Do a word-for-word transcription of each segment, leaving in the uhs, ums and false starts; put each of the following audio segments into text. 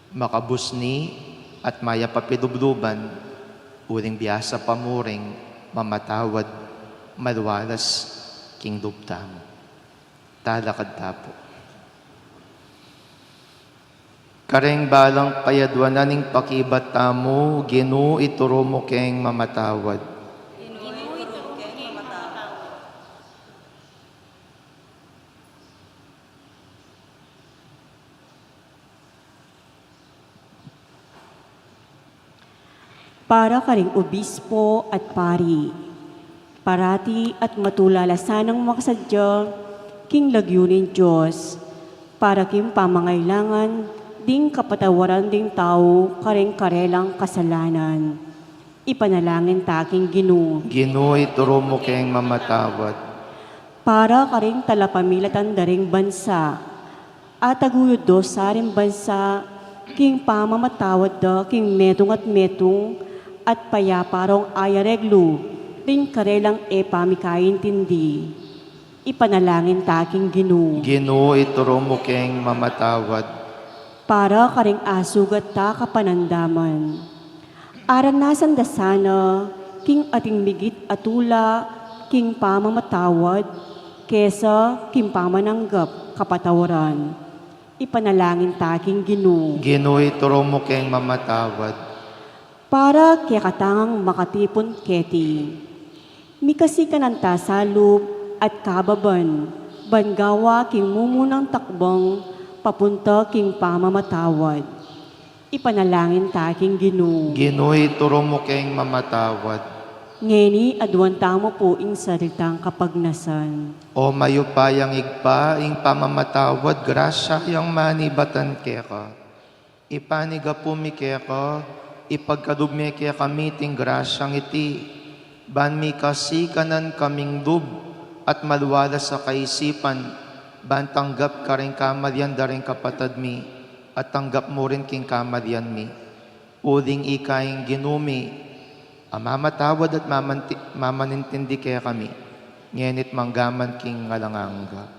Makabusni at mayap a pilubluban, uling biasa pa mu ring mamatawad, malualas king lub tamu. Talakad ta pu. Kareng balang kayaduanan ning pakibat tamu, Ginu, ituru mu keng mamatawad. Para karing obispo at pari, parati at matula la sanang makasadya king lagyu ning Dios, para king pamangailangan ding kapatawaran ding tau karing karelang kasalanan. Ipanalangin ta king Ginu. Ginu, ituru mu keng mamatawad. Para karing talapamilatan da ring bansa, ataguyod do sa ring bansa king pamamatawad da king metung at metung, at payapa rong ayareglu ding karelang e pamikaintindi. Ipanalangin ta king Ginu. Ginu, ituru mu keng mamatawad. Para karing asugat ta kapanandaman, aranasan da sana king ating migit a tula king pamamatawad kesa king pamananggap kapatawaran. Ipanalangin ta king Ginu. Ginu, ituru mu keng mamatawad. Para kekatang makatipun keti, mikasikanan ta salup at kababan, ban gawa king mumunang takbang papunta king pamamatawad. Ipanalangin ta king Ginu. Ginu, ituru mu keng mamatawad. Ngeni aduan tamu pu ing sarili tang kapagnasan. O mayupayang Ibpa, ing pamamatawad grasya yang manibatan keka. Ipanyawad mi keka, ipagkalub me kekami iting grasyang iti, ban mikasikanan kaming lub at malualas a kaisipan, ban tanggap karing kamalian da ring kapatad mi, at tanggap mu rin king kamalian mi. Uling ika ing Ginu mi, a mamatawad at mamanti-, mamanintindi kekami, ngeni't manggaman king alang angga.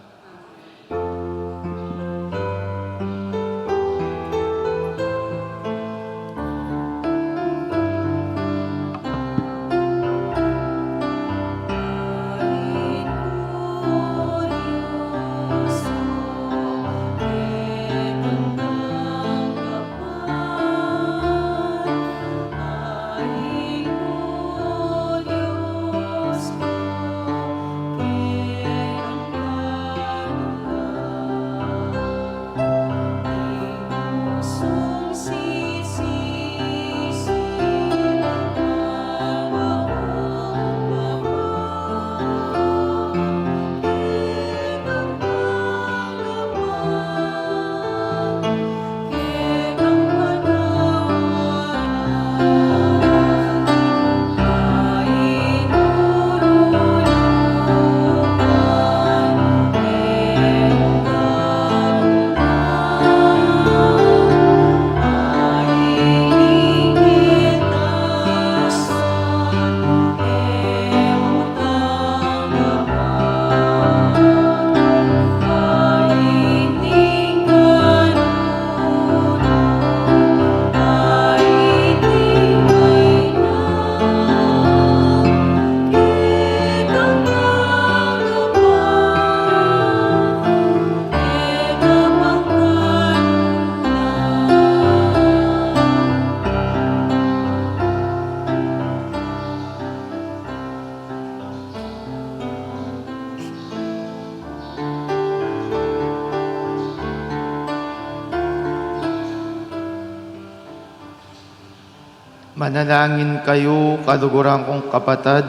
Manalangin kayu, kaluguran kung kapatad,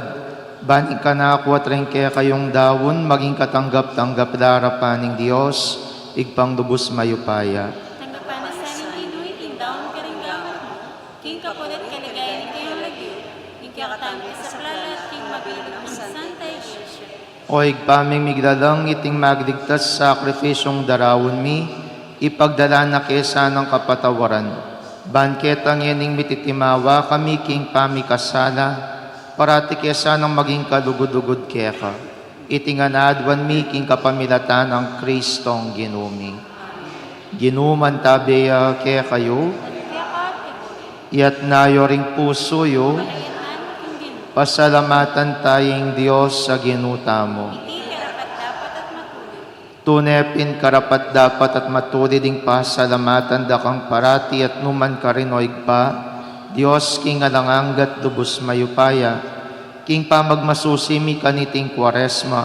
ban ing kanaku at ring kekayung daun maging katanggap-tanggap la arapan ning Dios, Ibpang lubus mayupaya. Tanggapan na sa ning Ginu iting daun karing gamat mu, king kapurian at kaligayan ning kayang lagyu, king kekatang kasaplalan at king mabilug nang Santa Iglesia. O Ibpa ming miglalang, iting magligtas sakripisyung daraun mi, ipagdala na ke sanang kapatawaran. Ban keta ngening mititimawa kami king pamikasala, parati ke sanang maging kalugud-lugud keka. Iti ngan aduan mi king kapamilatan nang Kristong Ginu mi. Ginu mantabe ya kekayu. Iyatas yu ring pusu yu. Pasalamatan taya ing Dios a Ginu tamu. Tune pin karapat-dapat at matulid ing pasalamatan da kang parati at nukarin man, o Ibpa, Dios king alang angga at lubus mayupaya, king pamagmasusi mi kaniting Kuaresma,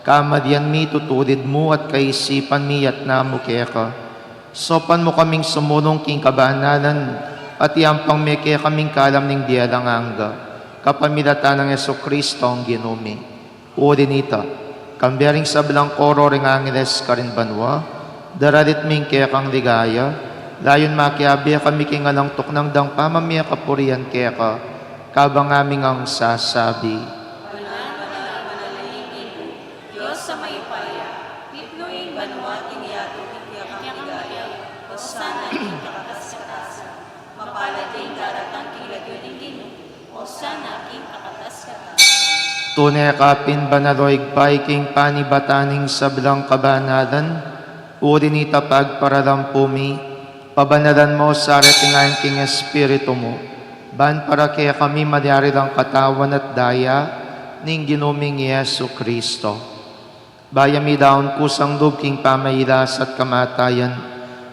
kamalian mi tutulid mu at kaisipan mi iyatas mu keka. Saupan mu kaming sumulung king kabanalan at iyampang me kekaming kalam ning bie alang angga, kapamilatan nang Jesucristo a Ginu mi. Uli na nita, kambe ring sablang koro ring angeles karin banua, daralit mi ing kekang ligaya, layun makiabe kami king alang tuknang dang pamamie kapurian keka, kabang ngaming sasabi. Banal, banal, banal ing Ginu, Dios a mayupaya, mitmu ing banua at ing yatu king kekang ligaya. Hosanna king kakatas-katasan. Mapalad ya ing daratang king lagyu ning Ginu. Hosanna king kakatas-katasan. Tune ka pin banal, o Ibpa, king panibatan ning sablang kabanalan, uli na nita pagparalampu mi, pabanalan mu sa reting ain king Espiritu mu, ban para kekami malyari lang katawan at daya ning Ginu ming Jesucristo. Bayu mi daun kusang lub king pamailas at kamatayan,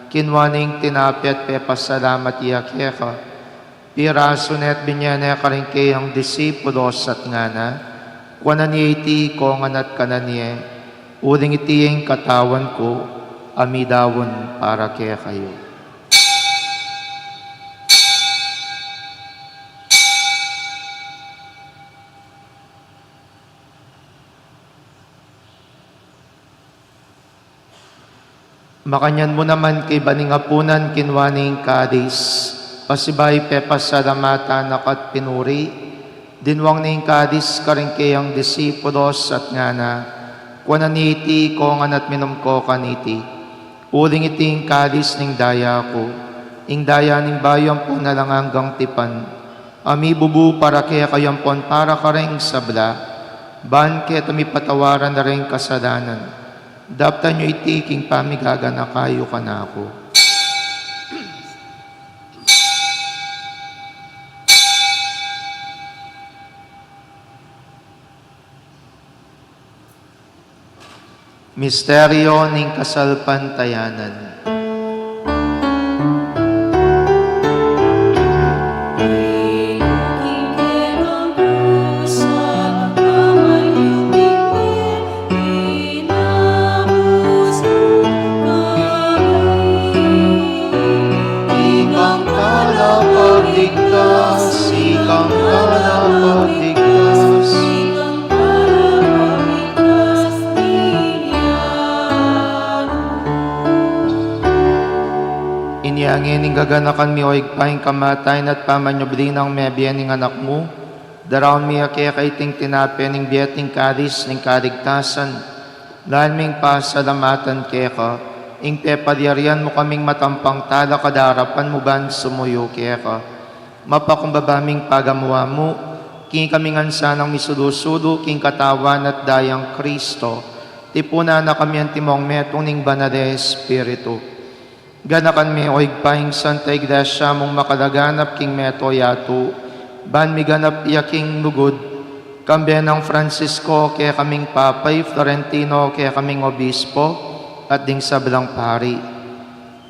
kinua ne ing tinape at pepasalamat ya keka, pirasu ne at binye ne karing kayang disipulos at ngana, kuanan ye iti ikongan at kanan ye, uling iti ing katawan ku, a midaun para kekayu. Makanyan mu naman kaybat ning apunan, kinua ne ing kalis, pasibayu pepasalamatan na ka at pinuri, dinwang ne ing kalis karing kayang disipulos at ngana, kuanan ye iti ikongan at minum ko kaniti, uling iti ing kalis ning daya ku, ing daya ning bayu ampon alang anggang tipan, a mibubu para kekayu ampon para karing sabla, ban keta mipatawaran la ring kasalanan. Daptan yu iti king pamigaganaka yu kanaku. Misteryo ning kasalpantayanan. Ikang palapagligtas, ikang palapagligtas. Inya ngeni gaganakan mi, o Ibpa, ing kamatayan at pamanyubli nang mebie ning Anak mu. Daraun mi keka iting tinape ning bie at ing kalis ning kaligtasan, lalu ming pasalamatan keka, ing pepalyarian mu kaming matampang talakad king arapan mu ban sumuyu keka. Mapakumbaba ming pagamuan mu, king ikami ngan sanang misulu-sulu king katawan at dayang Kristo, tipunan na kami antimong metung ning Banal a Espiritu. Ganakan me, o Ibpa, ing Santa Iglesia mung makalaganap king mabilug a yatu, ban miganap ya king lugud, kambe nang Francisco kekaming Papa, i Florentino kekaming Obispo, at ding sablang pari.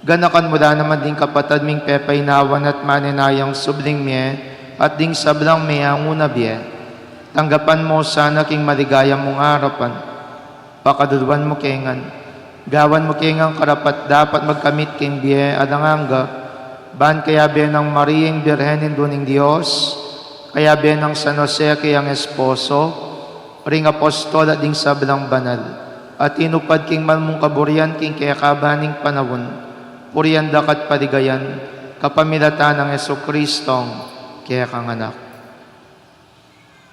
Ganakan mu la naman ding kapatad ming pepainawan at manenayang subling mie, at ding sablang meangu na bie. Tanggapan mu sana king maligaya mung arapan. Pakaluluan mu ke ngan. Gawan mu ke ngan karapat-dapat magkamit king bie alang angga, ban kayabe nang Mariang Birhen, Indu ning Dios, kayabe nang San Jose kayang esposo, ring apostol at ding sablang banal, a tinupad king mal mung kaburian king kekaban ning panaun, purian da ka at paligayan, kapamilatan nang Jesucristong kekang Anak.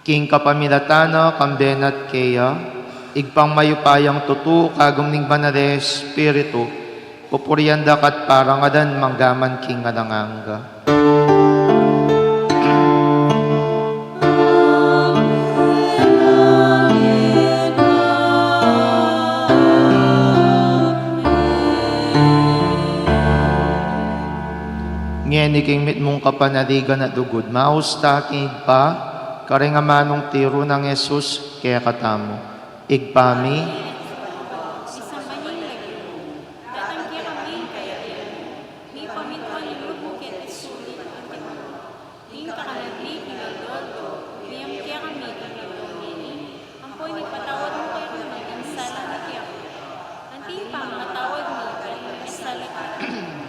King kapamilatan na, kambe na at keya, Ibpang mayupayang tutu, kagum ning Banal a Espiritu, pupurian da ka at parangalan mangga man king alang angga. Ngeni king mitmung kapanaligan at lugud, maus ta king Ibpa, karing amanung tiru nang Jesus kekatamu. Ibpa mi, misamban ya ing lagyu mu, datang kekami ing kayarian mu, mipamintuan ing lub mu keti sulip anti man. Ing kakanan mi king aldo-aldo ibie mu kekami king aldo ngeni, ampo ipatawad mu kekami ing sala mi keka, anti ing pamamatawad mi karing mikasala kekami.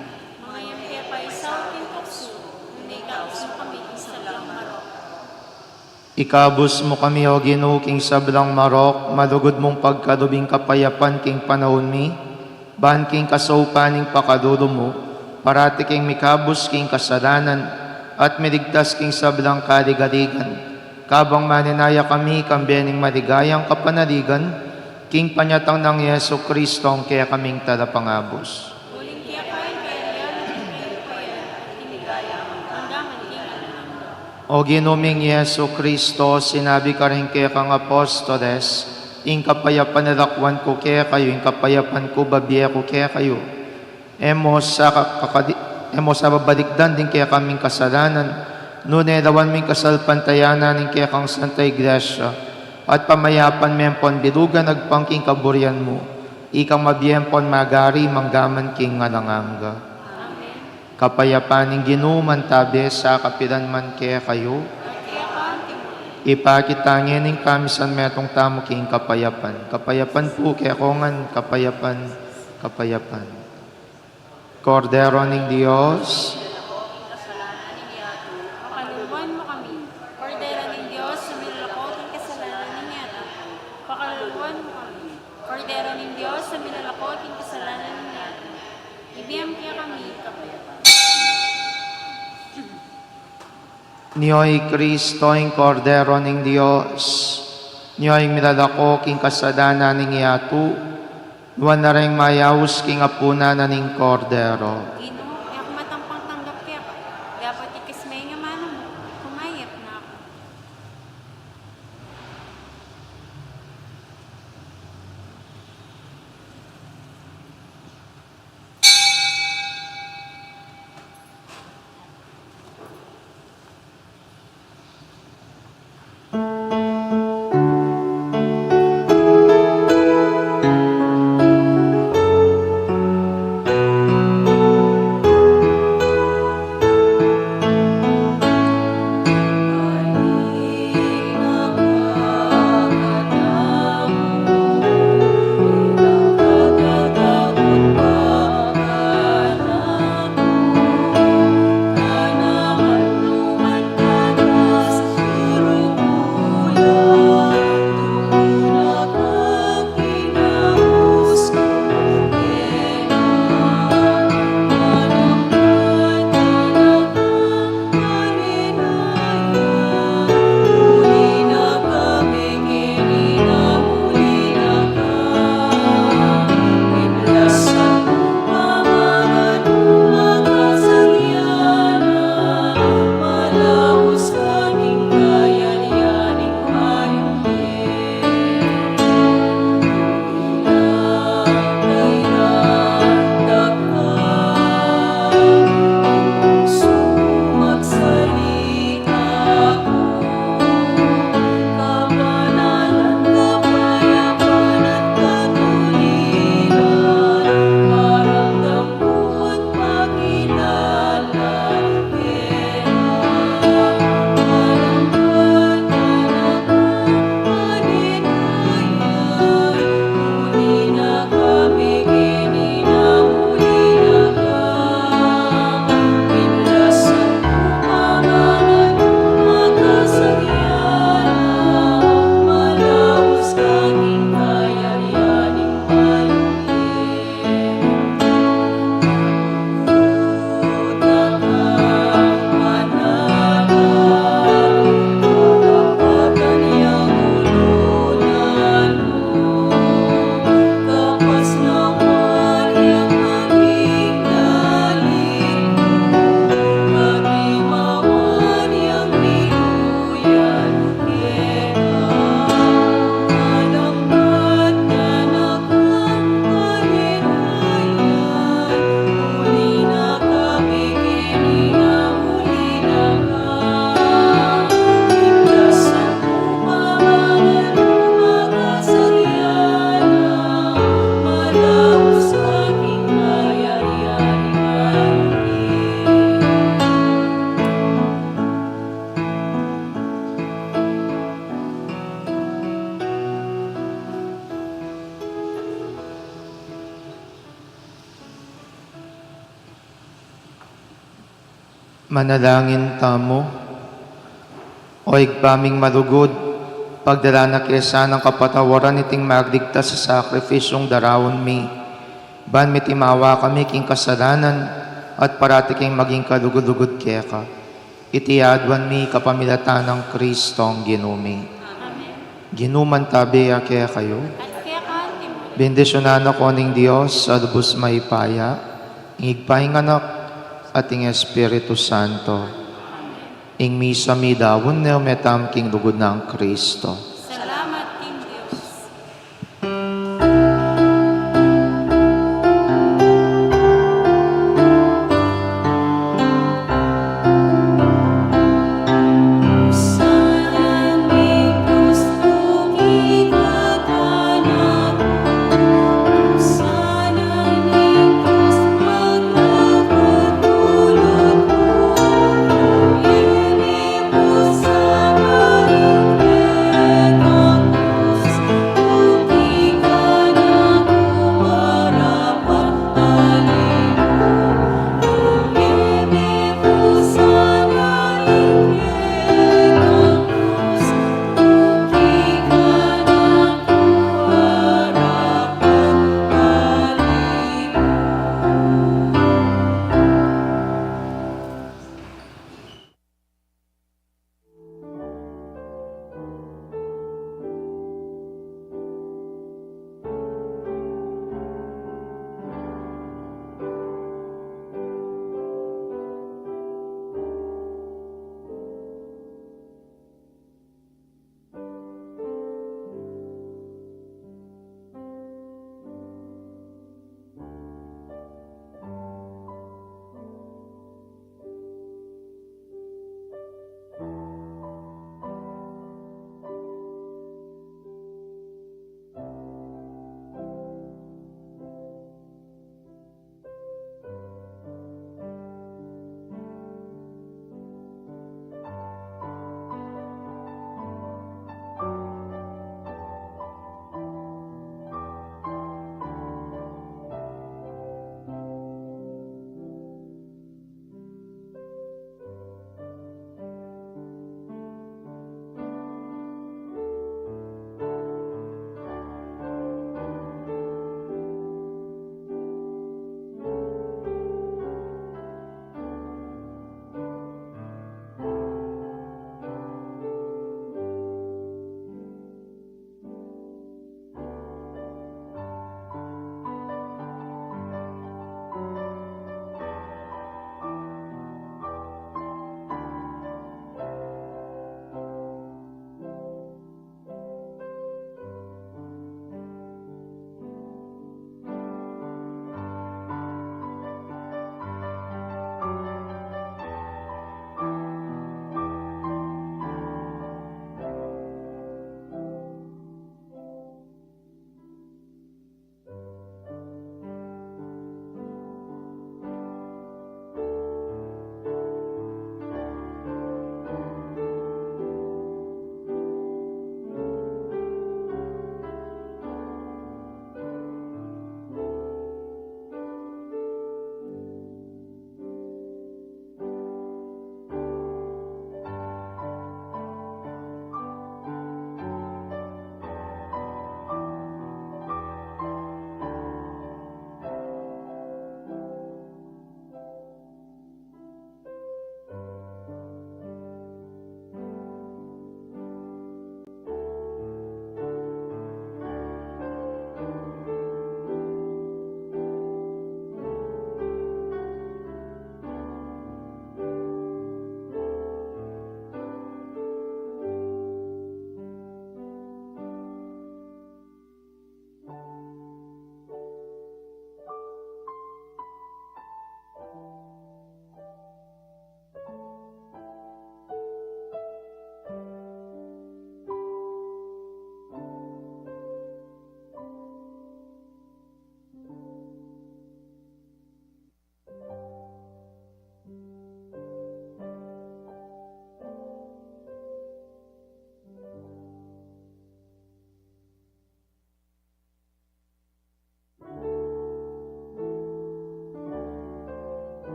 Manga e mu ke paisaul king tuksu, nune ikabus mu kami king sablang marok. Ikabus mu kami, O Ginu, king sablang marok, malugud mung pagkalub ing kapayapan king panaun mi, ban king kasaupan ning pakalulu mu, parati kaming mikabus king kasalanan at miligtas king sablang kaligaligan, kabang manenaya kami kambe ning maligayang kapanaligan, king panyatang nang Jesucristo a kekaming Talapangabus. Uling keka ing kayarian, ing kapayapan, at ing ligaya, mangga man king alang angga. O Ginu ming Jesucristo, sinabi mu karing kekang apostoles, ing kapayapan lakwan ku kekayu, ing kapayapan ku bibie ku kekayu. E mu sa ka-, kakadi-, e mu sa babalikdan ding kekaming kasalanan, nune lawan mu ing kasalpantayanan ning kekang Santa Iglesia, at pamayapan me ampon bilugan agpang king kaburian mu, ikang mabie ampon magari mangga man king alang angga. Amen. Kapayapan ning Ginu mantabi sa kapilan man kekayu. Ipakit ta ngeni ing kamisan metung tamu king kapayapan. Kapayapan pu kekongan, kapayapan, kapayapan. Kordero ning Dios. Pakaluluan mu kami. Kordero ning Dios, a milalako king kasalanan ning yatu. Pakaluluan mu kami. Kordero ning Dios, a milalako king kasalanan ning yatu. Ibie mu kekami ing kapayapan. Nyo i Kristo, ing Kordero ning Dios, nyo ing milalako king kasalanan ning yatu, nuan la reng mayaus king apunan na ning Kordero. Ginu, e ku matampang tanggap keka, dapot ikes me ing amanu mu, kumayap na ku. Manalangin tamu. O Ibpa ming malugud, pagdala na ke sana ing kapatawaran iting magligtas a sakripisyung daraun mi, ban mitimawa kami king kasalanan at parati kaming maging kalugud-lugud keka. Iti aduan mi kapamilatan nang Kristong Ginu mi. Amen. Ginu mantabe ya kekayu. At keka naman. Bendisyunan na kayu ning Dios a lubus mayupaya, ing Ibpa, ing Anak, at ing Espiritu Santo. Ing misa midaun ne, ume tamu king lugud nang Kristo.